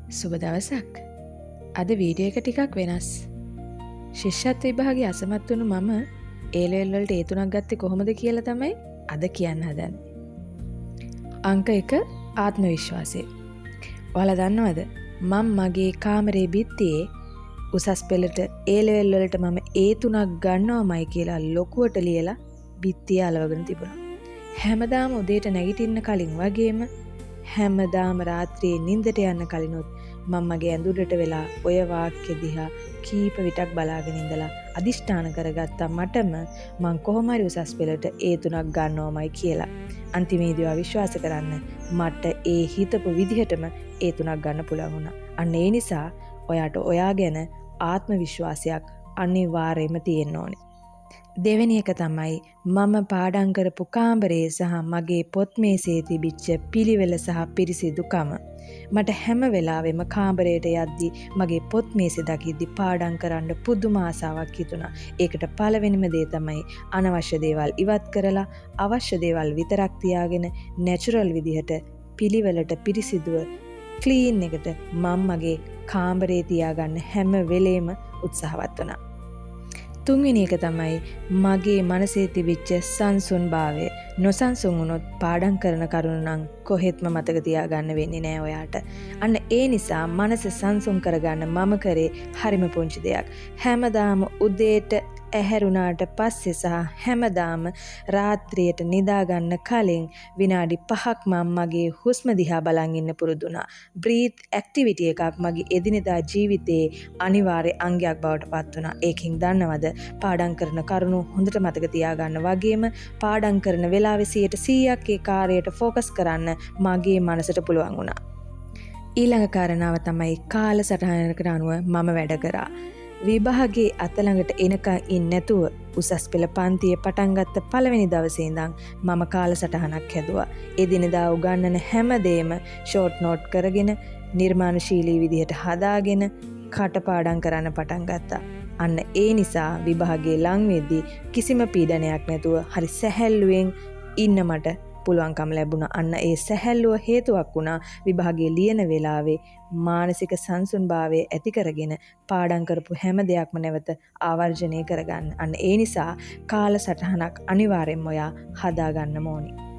සුබ දවසක්. අද වීඩියෝ එක ටිකක් වෙනස්. ශිෂ්‍යත්ව විභාගයේ අසමත් වුණු මම ඒ ලෙවල් වලට ඒ තුනක් ගත්තේ කොහොමද කියලා තමයි අද කියන්න හදන්නේ. අංක 1 ආත්ම විශ්වාසය. ඔයාලා දන්නවද මම මගේ කාමරේ බිත්තියේ උසස් පෙළට ඒ ලෙවල් වලට මම ඒ තුනක් ගන්නවමයි කියලා ලොකුවට ලියලා බිත්තිය අලවගෙන තිබුණා. හැමදාම උදේට නැගිටින්න කලින් වගේම හැමදාම රාත්‍රියේ නිින්දට යන්න කලිනුත් මම මගේ ඇඳුරට වෙලා ඔය වාක්‍ය දිහා කීප විටක් බලාගෙන ඉඳලා අදිෂ්ඨාන කරගත්තා මටම මං කොහොම හරි උසස් පෙළට ඒ තුනක් ගන්නවමයි කියලා. අන්තිමේදී ඔයා විශ්වාස කරන්න මට ඒ හිතපු විදිහටම ඒ තුනක් ගන්න පුළුවන් වුණා. අන්න ඒ නිසා ඔයාට ඔයා ගැන ආත්ම විශ්වාසයක් අනිවාර්යයෙන්ම තියෙන්න ඕනේ. දෙවෙනි එක තමයි මම පාඩම් කරපු කාමරේ සහ මගේ පොත් මේසයේ තිබිච්ච පිළිවෙල සහ පිරිසිදුකම. මට හැම වෙලාවෙම කාමරයට යද්දි මගේ පොත් මේසෙ දකිද්දි පාඩම් කරන්න පුදුම ආසාවක් හිතුණා. ඒකට පළවෙනිම දේ තමයි අනවශ්‍ය දේවල් ඉවත් කරලා අවශ්‍ය දේවල් විතරක් තියාගෙන නැචරල් විදිහට පිළිවෙලට පිරිසිදුව ක්ලීන් එකට මම මගේ කාමරේ තියාගන්න හැම වෙලේම උත්සාහවත් වුණා. තුන්වෙනි එක තමයි මගේ මනසේ තිබිච්ච සංසුන් භාවය. නොසන්සුන් වුණොත් පාඩම් කරන කරුණු නම් කොහෙත්ම මතක තියාගන්න වෙන්නේ නෑ ඔයාට. අන්න ඒ නිසා මනස සංසුන් කරගන්න මම කරේ හරිම පුංචි දෙයක්. හැමදාම උදේට ඇහැරුණාට පස්සේ සහ හැමදාම රාත්‍රියට නිදාගන්න කලින් විනාඩි 5ක් මම මගේ හුස්ම දිහා බලන් ඉන්න පුරුදු වුණා. බ්‍රීත් ඇක්ටිවිටි එකක් මගේ එදිනෙදා ජීවිතයේ අනිවාර්ය අංගයක් බවට පත් වුණා. ඒකෙන් දන්නවද පාඩම් කරන කරුණු හොඳට මතක තියාගන්න වගේම පාඩම් කරන වෙලාවේ 100%ක් ඒ කාර්යයට ෆෝකස් කරන්න මගේ මනසට පුළුවන් වුණා. ඊළඟ කාරණාව තමයි කාල සටහනකට අනුව මම වැඩ කරා. විභාගයේ අත ළඟට එනකන් ඉන්නේ නැතුව උසස් පෙළ පන්තියේ පටන් ගත්ත පළවෙනි දවසේ ඉඳන් මම කාලසටහනක් හැදුවා. එදිනෙදා උගන්වන හැම දෙයක්ම ෂෝට් නෝට් කරගෙන නිර්මාණශීලී විදිහට හදාගෙන කටපාඩම් කරන්න පටන් ගත්තා. අන්න ඒ නිසා විභාගයේ ලං වෙද්දී කිසිම පීඩනයක් නැතුව හරි සැහැල්ලුවෙන් ඉන්න මට පුළුවන්කම ලැබුණා. අන්න ඒ සැහැල්ලුව හේතුවක් වුණා විභාගයේ ලියන වෙලාවේ මානසික සංසුන්භාවය ඇති කරගෙන පාඩම් කරපු හැම දෙයක්ම නැවත ආවර්ජනය කරගන්න. අන්න ඒ නිසා කාලසටහනක් අනිවාර්යෙන්ම ඔයා හදාගන්න ඕනි.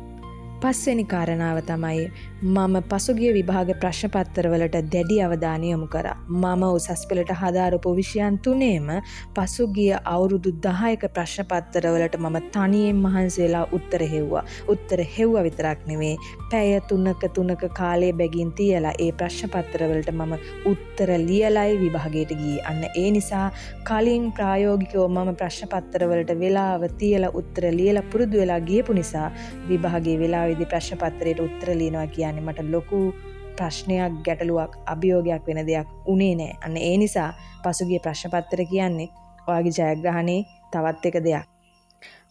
පස්වෙනි කාරණාව තමයි මම පසුගිය විභාග ප්‍රශ්න පත්‍රවලට දැඩි අවධානය යොමු කරා. මම උසස් පෙළට හදාරපු විෂයන් තුනේම පසුගිය අවුරුදු 10ක ප්‍රශ්න පත්‍රවලට මම තනියෙන් මහන්සි වෙලා උත්තර හෙව්වා. උත්තර හෙව්වා විතරක් නෙමේ, පැය 3ක කාලය බැගින් තියලා ඒ ප්‍රශ්න පත්‍රවලට මම උත්තර ලියලයි විභාගයට ගියේ. අන්න ඒ නිසා කලින් ප්‍රායෝගිකව මම ප්‍රශ්න පත්‍රවලට වෙලාව තියලා උත්තර ලියලා පුරුදු වෙලා ගියපු නිසා විභාගයේ වෙලාව ප්‍රශ්න පත්‍රයට උත්තර ලියනවා කියන්නේ මට ලොකු ප්‍රශ්නයක්, ගැටලුවක්, අභියෝගයක් වෙන දෙයක් උනේ නෑ. අන්න ඒ නිසා පසුගිය ප්‍රශ්න පත්‍ර කියන්නේ ඔයාගේ ජයග්‍රහණේ තවත් එක දෙයක්.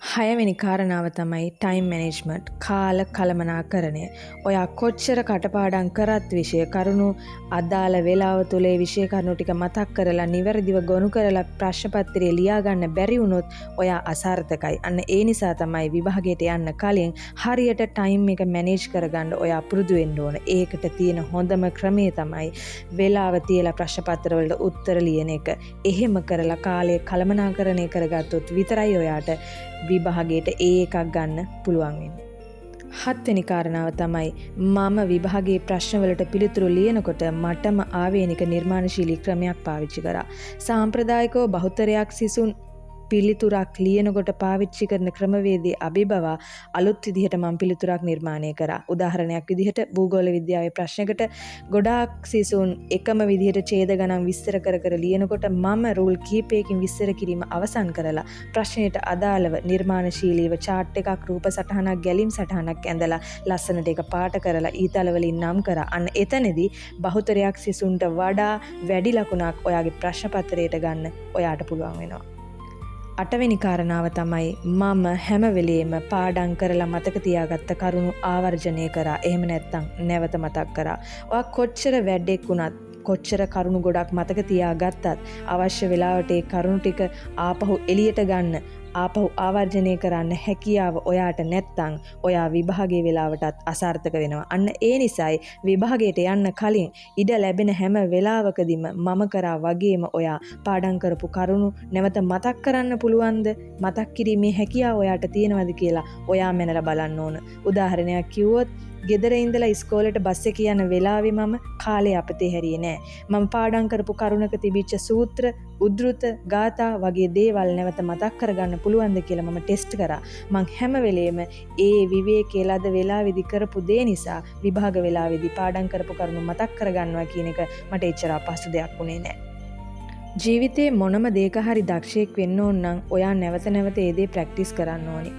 හයවෙනි කාරණාව තමයි ටයිම් මැනේජ්මන්ට්, කාල කළමනාකරණය. ඔයා කොච්චර කටපාඩම් කරත් විෂය කරුණු අදාළ වේලාව තුළ ඒ විෂය කරුණු ටික මතක් කරලා නිවැරදිව ගොනු කරලා ප්‍රශ්න පත්‍රය ලියා ගන්න බැරි වුණොත් ඔයා අසාර්ථකයි. අන්න ඒ නිසා තමයි විභාගයට යන්න කලින් හරියට ටයිම් එක මැනේජ් කරගන්න ඔයා පුරුදු වෙන්න ඕන. ඒකට තියෙන හොඳම ක්‍රමය තමයි වේලාව තියලා ප්‍රශ්න පත්‍ර වලට උත්තර ලියන එක. එහෙම කරලා කාලය කළමනාකරණය කරගත්තොත් විතරයි ඔයාට විභාගයට ඒ එකක් ගන්න පුළුවන් වෙන්නේ. හත්වෙනි කාරණාව තමයි මම විභාගයේ ප්‍රශ්න වලට පිළිතුරු ලියනකොට මටම ආවේනික නිර්මාණශීලී ක්‍රමයක් පාවිච්චි කරා. සාම්ප්‍රදායිකව බහුතරයක් සිසුන් පිළිතුරක් ලියනකොට පාවිච්චි කරන ක්‍රමවේදයේ අභිබවා අලුත් විදිහට මම පිළිතුරක් නිර්මාණය කරා. උදාහරණයක් විදිහට භූගෝල විද්‍යාවේ ප්‍රශ්නයකට ගොඩාක් සිසුන් එකම විදිහට ඡේද ගණන් විස්තර කර කර ලියනකොට මම රූල් කීපයකින් විස්තර කිරීම අවසන් කරලා ප්‍රශ්නයට අදාළව නිර්මාණශීලීව චාට් එකක්, රූප සටහනක්, ගැලීම් සටහනක් ඇඳලා ලස්සනට ඒක පාට කරලා ඊතල වලින් නම් කරා. අන්න එතනදී බහුතරයක් සිසුන්ට වඩා වැඩි ලකුණක් ඔයාගේ ප්‍රශ්න පත්‍රයට ගන්න ඔයාට පුළුවන් වෙනවා. අටවෙනි කාරණාව තමයි මම හැම වෙලේම පාඩම් කරලා මතක තියාගත්ත කරුණු ආවර්ජනය කරා. එහෙම නැත්නම් නැවත මතක් කරා. ඔයා කොච්චර වැඩෙක් වුණත්, කොච්චර කරුණු ගොඩක් මතක තියාගත්තත් අවශ්‍ය වෙලාවට ඒ කරුණු ටික ආපහු එළියට ගන්න ආපහු ආවර්ජනය කරන්න හැකියාව ඔයාට නැත්තම් ඔයා විභාගයේ වෙලාවටත් අසාර්ථක වෙනවා. අන්න ඒ නිසායි විභාගයට යන්න කලින් ඉඩ ලැබෙන හැම වෙලාවකදීම මම කරා වගේම ඔයා පාඩම් කරපු කරුණු නැවත මතක් කරන්න පුළුවන්ද, මතක් කිරීමේ හැකියාව ඔයාට තියෙනවද කියලා ඔයා මැනලා බලන්න ඕන. උදාහරණයක් කිව්වොත් ගෙදර ඉඳලා ඉස්කෝලේට බස් එකේ යන වෙලාවේ මම කාලේ අපතේ හැරියේ නෑ. මම පාඩම් කරපු කරුණක තිබිච්ච සූත්‍ර, උද්දෘත, ගාථා වගේ දේවල් නැවත මතක් කරගන්න පුළුවන්ද කියලා මම ටෙස්ට් කරා. මං හැම වෙලේම ඒ විවේකයේ ලද වෙලාවේදී කරපු දේ නිසා විභාග වෙලාවේදී පාඩම් කරපු කරුණු මතක් කරගන්නවා කියන එක මට එච්චර අපහසු දෙයක් වුණේ නෑ. ජීවිතේ මොනම දේක හරි දක්ෂයෙක් වෙන්න ඕන නම් ඔයා නැවත නැවත ඒ දේ ප්‍රැක්ටිස් කරන්න ඕනේ.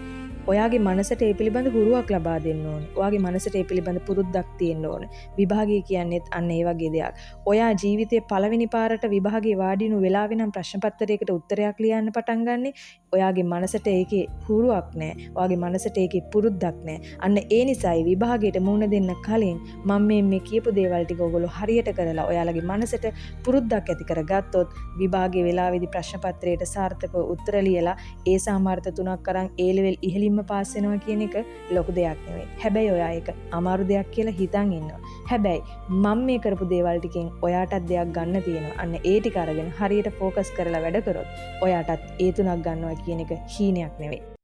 ඔයාගේ මනසට ඒ පිළිබඳ හුරුවක් ලබා දෙන්න ඕනේ. ඔයාගේ මනසට ඒ පිළිබඳ පුරුද්දක් තියෙන්න ඕනේ. විභාගය කියන්නේත් අන්න ඒ වගේ දෙයක්. ඔයා ජීවිතේ පළවෙනි පාරට විභාගේ වාඩි වුණු වෙලාවේ නම් ප්‍රශ්න පත්‍රයකට උත්තරයක් ලියන්න පටන් ගන්නෙ. ඔයාගේ මනසට ඒකේ හුරුවක් නෑ. ඔයාගේ මනසට ඒකේ පුරුද්දක් නෑ. අන්න ඒ නිසායි විභාගයට මුහුණ දෙන්න කලින් මම මේ කියපු දේවල් ටික ඔයගොල්ලෝ හරියට කරලා ඔයාලගේ මනසට පුරුද්දක් ඇති කරගත්තොත් විභාගයේ වෙලාවේදී ප්‍රශ්න පත්‍රයට සාර්ථකව උත්තර ලියලා ඒ සාමාර්ථ තුනක් අරන් ඒ ලෙවල් ඉහළින්ම පාස් වෙනවා කියන එක ලොකු දෙයක් නෙවෙයි. හැබැයි ඔයා ඒක අමාරු දෙයක් කියලා හිතන් ඉන්නවා. හැබැයි මම මේ කරපු දේවල් ටිකෙන් ඔයාටත් දෙයක් ගන්න තියෙනවා. අන්න ඒ ටික අරගෙන හරියට ෆෝකස් කරලා වැඩ කරොත් ඔයාටත් ඒ තුනක් ගන්නවා කියන එක හීනයක් නෙවෙයි.